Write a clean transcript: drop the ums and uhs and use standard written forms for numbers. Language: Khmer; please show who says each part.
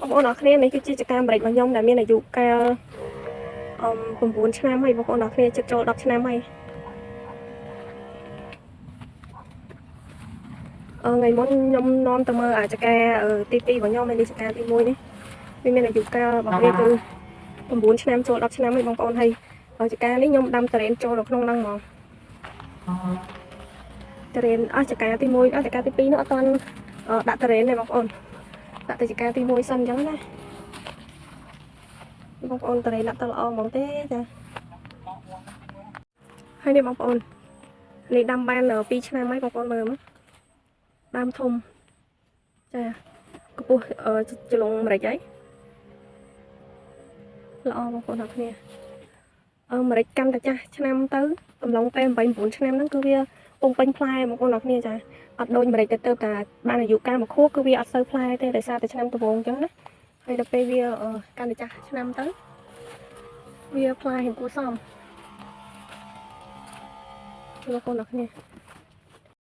Speaker 1: បងប្អូនអរគ្នានេះគឺជាចការម្រេចរបស់ខ្ញុំដែលមានអាយុកាលអឹម9ឆ្នាំហើយបងប្អូនអរគ្នាជិតចូល10ឆ្នាំហើយអឺថ្ងៃមុនខ្ញុំនាំទៅមើលអាចការទី2របស់ខ្ញុំហើយនេះចការទី1នេះវាមានអាយុកាលរបស់វាគឺ9ឆ្នាំចូល10ឆ្នាំហើយបងប្អូនហើយចការនេះខ្ញុំដាំតរ៉េនចូលនៅក្នុងហ្នឹងហ្មងតរ៉េនអស់ចការទី1អស់ចការទី2នោះអត់ទាន់ដាក់តរ៉េនទេបងប្អូនដាក់ទៅចការទី1សិនអញ្ចឹងណាបងប្អូនតរ៉េនដាក់ទៅល្អហ្មងទេចាហើយនេះបងប្អូននេះដាំបាន2ឆ្នាំហើយបងប្អូនមើលមកដើមធំចាកម្ពស់ចលងម្រេចហើយល្អបងប្អូនអរគ្នាអឺម្រេចកាន់តែចាស់ឆ្នាំទៅកំឡុងពេល8 9ឆ្នាំហ្នឹងគឺវាពងពេញផ្លែបងប្អូនអរគ្នាចាអត់ដូចម្រេចទៅទៅតែបានអាយុកាលមួយខួបគឺវាអត់សូវផ្លែទេដោយសារតែឆ្នាំដំបូងអញ្ចឹងណាហើយដល់ពេលវាកាន់តែចាស់ឆ្នាំទៅវាផ្លែហិងគួរសមបងប្អូនអរគ្នា